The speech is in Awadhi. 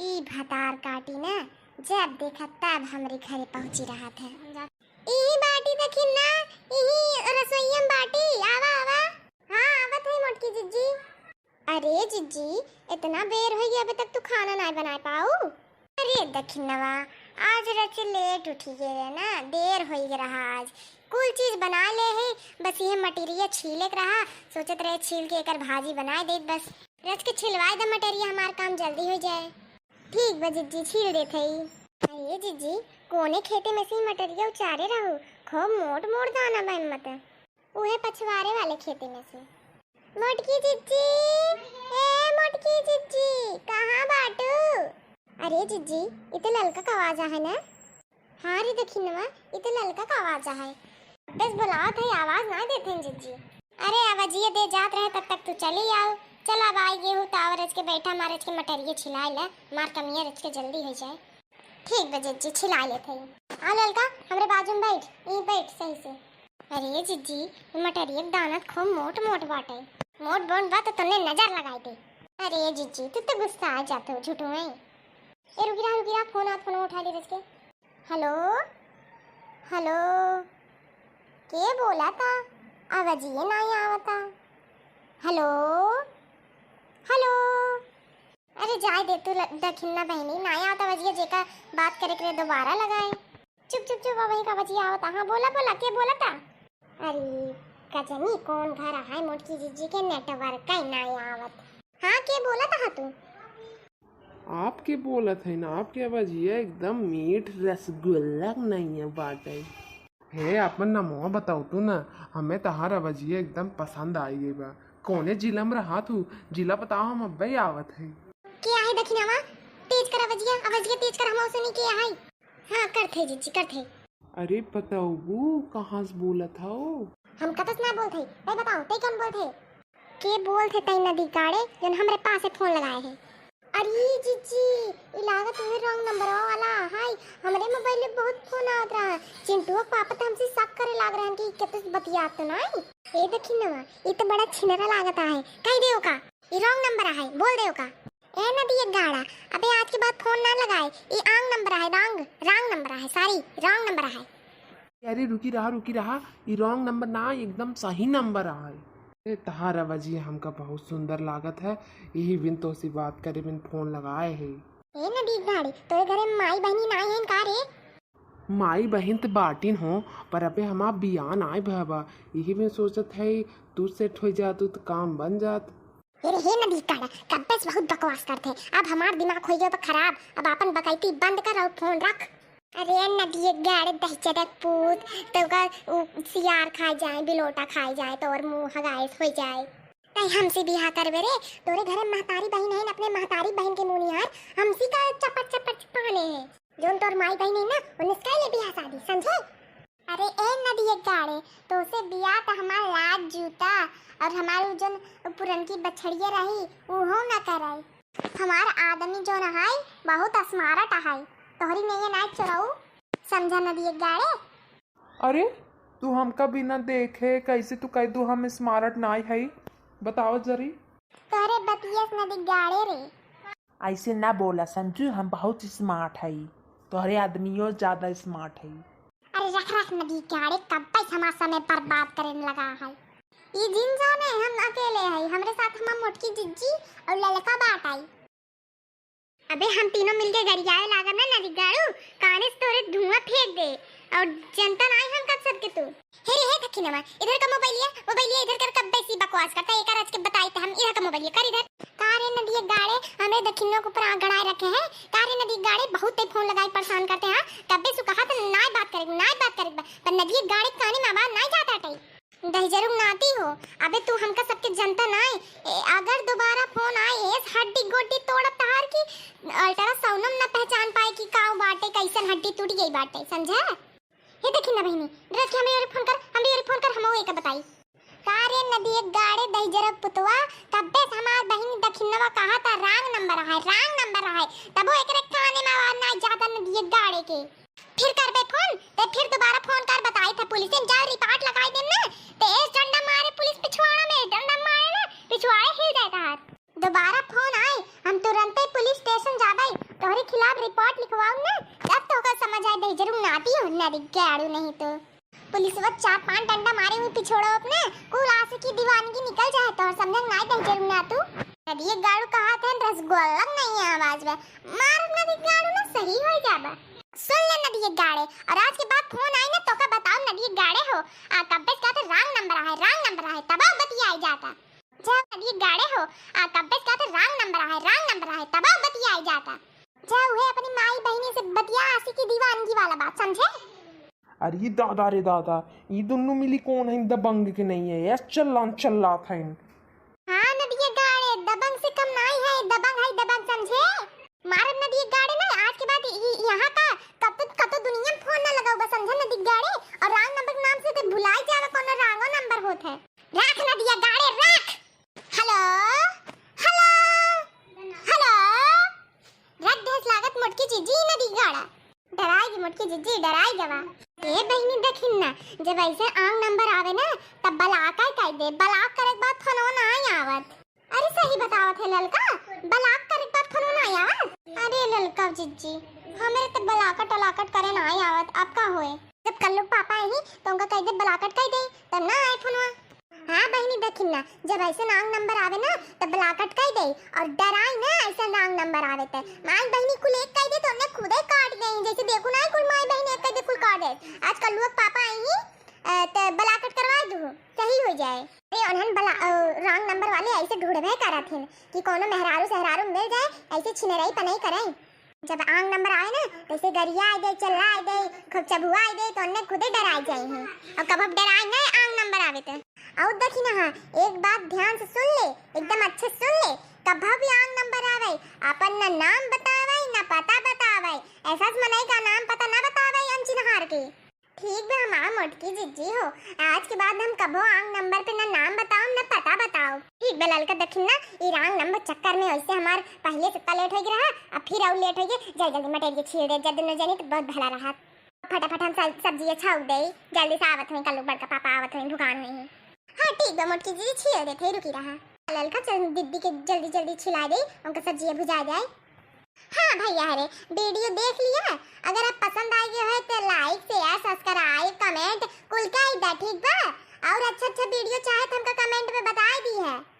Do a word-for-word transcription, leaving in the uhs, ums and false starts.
ई भतार काटी ना, जब देखा तब हमरे घरे पहुँची रहत है। इही बाटी दखिन्ना, इही रसोइया में बाटी, आवा, आवा। हाँ, आवत है मोटकी जिज्जी। अरे जिज्जी, इतना बेर होइ गया, अबे तक तू खाना नाय बनाय पाऊ? अरे दखिन्नवा, आज रच लेट उठी गए रहे ना, देर होइ गया रहा आज। कुल चीज बनाय ले है, बस इहे मटेरिया छीले के रहा, सोचत रहे छील के एकर भाजी बनाय देत बस। रच के छिलवाय द मटेरिया, हमार काम जल्दी होइ जाए। ठीक बा जिज्जी, छील देत हई। अरे जिज्जी, कोने खेते में से ई मटेरिया उचारे रहू? खूब मोट मोट दाना बा एम्मा त। उहे पछवारे वाले खेते में से। मोटकी जिज्जी, ए मोटकी जिज्जी, कहाँ बाटू? अरे जिज्जी, ई त ललका क आवाज आहे ना? हाँ रे दखिनवा, ई त ललका क आवाज आहे। बस बुलावत है, आवाज ना देते हैं जिज्जी। अरे अवजिया दे जात रहे, तब तक तू चली आऊ। चल अब आई गेहूँ, ताव रच के बैठा, मारच के मटेरिया छिलाई ला, मार कमिया रच के जल्दी होइ जाए। ठीक बा जिज्जी, छिला लेत हई। आ ललका, हमरे बाजू में बैठ, ई बैठ सही से। अरे जिज्जी, ई मटरिया के दाना त खूब मोट मोट बाटे। मोट मोट बा त तन्ने नजर लगाई दे। अरे जिज्जी, तू त गुस्सा आ जात हो झूठो में। ए रुकी रहा, रुकी रहा, फोन आ, फोन उठा ले रच के। हेलो, हेलो, के बोला था? आवाजिए नाई आवता। हेलो, हेलो। अरे जाए दे तू ल-, दखिन्ना बहिनी, नाई आवता आवाजिए, जेका बात करे के रहे दोबारा लगाए। चुप, चुप, चुप, अब वही का आवाजिए आवता। हाँ, बोला, बोला, के बोला था? अरे, का जनी कौन घर आहे मोटकी जिज्जी के network का ही नाई आवत। हाँ, के बोला था तू? आपके बोलत है ना, आपके आवाजिया एकदम मीठ रसगुल्ला नैया बाटे। हे, आपन नमवा बताओ तू ना, हमें तहार आवाजिया एकदम पसंद आई गई बा। कौने जिला में रहा तू? जिला बताओ, हम अब्बे आवत है। के आहे दखिनवा? तेज कर आवाजिया, आवाजिया तेज कर, हम सुनी के आहे। हाँ, करत है जिज्जी, करत है। अरे पतौबू, कहाँ से बोलत हौ? हम कतस ना बोलत हई। ए बताओ, तै कौन बोलत है? के बोलत है तै नदी गाड़े, जौन हमरे पास से फोन लगाए है? अरे जिज्जी, ई लागत है wrong नंबरवा वाला है। हमरे मोबाइल में बहुत फोन आवत रहा। चिंटुआ के पापा तो हमसे शक करे लाग रहन कि ई केतस बतियात तो नाई। ए दखिनवा, ई तो बड़ा छिनरा लागत है। कह दे ओका, ई wrong नंबर है, बोल दे ओका। ए नदिया गाड़ा, अबे आज के बाद फोन ना लगाए। ई wrong नंबर आहे, wrong, wrong नंबर आहे, sorry, wrong नंबर आहे। अरे रुकी रहा, रुकी रहा, ई wrong नंबर ना, एकदम सही नंबर आहे। ए, तहार आवाजिया हमका बहुत सुंदर लागत है, यही बिन तोसे बात करे बिन फोन लगाए है। ए नदी गाड़ी, तोरे घरे माई बहिनी नाई हैं का रे? माई बहिन त बाटिन हो, पर अबे हमार बियाह नाई भवा, यही बिन सोचत है तू set हो जातू त काम बन जात। अरे हे नदी काड़ा, कब्बे से बहुत बकवास करत है। अब हमार दिमाग होइ गया बा खराब। अब आपन बकैती बंद कर और फोन रख। अरे नदी गाड़े दहिजरक पूत, तो का उ सियार खाए जाए, बिलोटा खाए जाए, तो और मुंह हगाइस होइ जाए। तै हमसे बियाह करबे रे? तोरे घरे महतारी बहिन है, अपने महतारी बहिन के मुनिहार हमसी का चपट चपट पाने है। जौन तोर माई बहिन है ना, उनसे कर ले बियाह शादी, समझे? अरे ए नदिया गाड़े, तोसे बियाह त हमार लात जूता और हमार उ जौन पुरनकी बछड़िया रही, उहो न कराई। हमार आदमी जौन है, बहुत smart है, तोहरी नैया नाई चोरऊ, समझा नदिया गाड़े? अरे, तू हमका बिना देखे कैसे तू कह दू हम smart नाई हई? बताओ जरी। तोहरे बतिया से नदी गाड़े रे। ऐसे ना बोला संजू, हम बहुत smart हई, तोहरे आदमियों ज्यादा smart हई। अरे रख रख नदी गाड़े, कब्बे से हमार समय बर्बाद करे में लगा है। ई जिन जाने हम अकेले हई, हमरे साथ हमार मोटकी जिज्जी और ललका बाट आई। अबे हम तीनों मिलके गरियाए लागब ना नदी गाड़ू, काने से तोरे धुआं फेंक दे और जनता नाई हम कब सबके तू। हे रे हे दखिनवा, इधर का मोबाइलिया, मोबाइलिया इधर कर, कब्बे से बकवास करता है, एकर आज के बताई त हम, इधर का मोबाइलिया कर इधर। का रे नदिया गाड़े, हमरे दखिनवा के ऊपर आँख गड़ाए रखे हैं? का रे नदी गाड़े, बहुत ते फोन लगाई परेशान करते हैं, कब्बे से कहा त नाय बात करे, नाय बात करे, पर नदिया गाड़े काने में आवाज नाय जाता हटे। दहिजरू नाती हो, अबे तू हमका सबके जनता नाय, ए, अगर दोबारा फोन आए, एस हड्डी गोड्डी तोड़ब तहार की, ultrasound में न पहचान पाए कि काऊ बाटे, कैसन हड्डी टूट गई बाटे, समझा? हे देखी ना बहिनी, रच के हमरी ओरी फोन कर, हमरी ओरी फोन कर, हमहू एका बताई। का रे नदिया गाड़े दहिजरक पुतवा, कब्बे से हमार बहिनी दखिनवा कहा था wrong नंबर है, wrong नंबर है, तबो एकरे काने में आवाज ना जाता नदिया गाड़े के। फिर करबे फोन, ते फिर दोबारा फोन कर, बताई था पुलिस में, जा रिपोर्ट लगाई देम ना, ते एस डंडा मारे पुलिस पिछवाड़ा में, डंडा मारे ना, पिछवाड़े हिल जाए तहार। दोबारा फोन आए, हम तुरंते पुलिस स्टेशन जाबे रिपोर्ट लिखवाऊ ना, तब तो ओकर समझ आए, दहिजरू नाती हो, नदिगाड़ू नहीं तो। पुलिसवा चार पांच डंडा मारे हुए पिछोड़ो अपने, कुल आशिकी दीवानगी निकल जाए तो, और समझे नाई दहिजरू ना तू। नदिगाड़ू कहा थे रसगुल्ला नहीं है आवाज में, मार नदिगाड़ू ना सही हो जाबा। सुन ले नदिगाड़े, और आज के बाद फोन आई ना तो का बताओ नदिगाड़े हो, आ कब्बे का तो रॉन्ग नंबर आहे, रॉन्ग नंबर आहे, तब बतियाई जाता। जा नदिगाड़े हो, आ कब्बे का तो रॉन्ग नंबर आहे, रॉन्ग नंबर आहे, तब बतियाई जाता। जा उहे अपनी माई बहिनी से बतिया आशिकी दीवानगी वाला बात, समझे? अरे दादा रे दादा, ई दुन्नु मिली कौन है दबंग के नहीं है, ऐस चल्लान चल्लात है। हाँ नदिगाड़े, दबंग से कम नाई है, दबंग है दबंग, समझे? मारब नदिगाड़े ना, आज के बाद ई यहाँ का कतो कतो दुनिया में फोन ना लगाऊ बस, समझे नदिगाड़े? और रॉन्ग नंबर के नाम से तो भुलाई जावे कौनो रॉन्गो नंबर होत है। राख नदिगाड़े, राख। हेलो, हेलो, हेलो। रख देस लागत मोटकी जिज्जी नदिगाड़ा। डराई गी मोटकी जिज्जी, डराई गवा। ए बहिनी देखिन ना, जब ऐसे रॉन्ग नंबर आवे ना, तब ब्लॉक कई दे। ब्लॉक करे के बाद फोनवा ना आई आवत। अरे सही बतावत है ललका, ब्लॉक करे के बाद फोनवा ना आई आवत। अरे ललका जिज्जी, हमरे तो ब्लॉकट टलाकट करे ना आई आवत, अब का होए? जब कल्लू पापा आई तो उनका कह दे ब्लॉकट कई दे, तब ना आए फोनवा। हाँ बहिनी देखिन ना, जब ऐसे रॉन्ग नंबर आवे ना, तब ब्लॉकट कई दे और डराई ना ऐसे रॉन्ग नंबर आवे ते। माई बहिनी कुल एक कई दे तो उन्हें खुदे काट गई, जैसे देखो ना कुल माई बहिनी एक कई दे कुल काट दे। आज कल्लू के पापा आई ही, अ, ते ब्लॉकट करवा दू, सही हो जाए। अरे उन्हन बला-, अ, रॉन्ग नंबर वाले ऐसे ढूंढबे करत हैं कि कोनो मेहरारू सेहरारू मिल जाए, ऐसे छिनरई पनई करें। जब रॉन्ग नंबर आए ना, तो ऐसे गरियाई दे, चिल्लाई दे, खूब चबुआई दे, तो उन्हें खुदे डराई जाई हैं। और कब अब डराई ना रॉन्ग नंबर आवे तो। और देखी ना, हाँ, एक बात ध्यान से सुन ले, एकदम अच्छे से सुन ले, कब भी रॉन्ग नंबर आवे, अपन ना नाम बतावे, ना पता बतावे, ऐसा मनई का नाम पता ना बतावे अनचिन्हार के। ठीक बा हमार मोटकी जिज्जी हो, आज के बाद हम कबो रॉन्ग नंबर पे ना नाम बताओ ना पता बताओ। ठीक बा ललका, देखिन ना, ई रॉन्ग नंबर चक्कर में वैसे हमार पहले से इतना लेट हो गया रहा, अब फिर और लेट हो गया। जल्दी जल्दी मटेरियल छील दे, जब दोनों जनी तो बहुत भला रहा। फटाफट हम सब सब्जी छौंक दे, जल्दी से आवत हुई, कल्लू बड़का पापा आवत हुई, भुखान हुई। हाँ ठीक बा मोटकी जिज्जी, छील देत है, रुकी रहा। ललका चल दीदी के जल्दी जल्दी छिला दे, उनका सब्जी भुजा जाए। हाँ भैया हरे, वीडियो देख लिया, अगर आप पसंद आ गए हो तो लाइक, शेयर, सब्सक्राइब, कमेंट कुल कई दा, ठीक बा? और अच्छा अच्छा वीडियो चाहे तो हमका कमेंट में बताई दी है।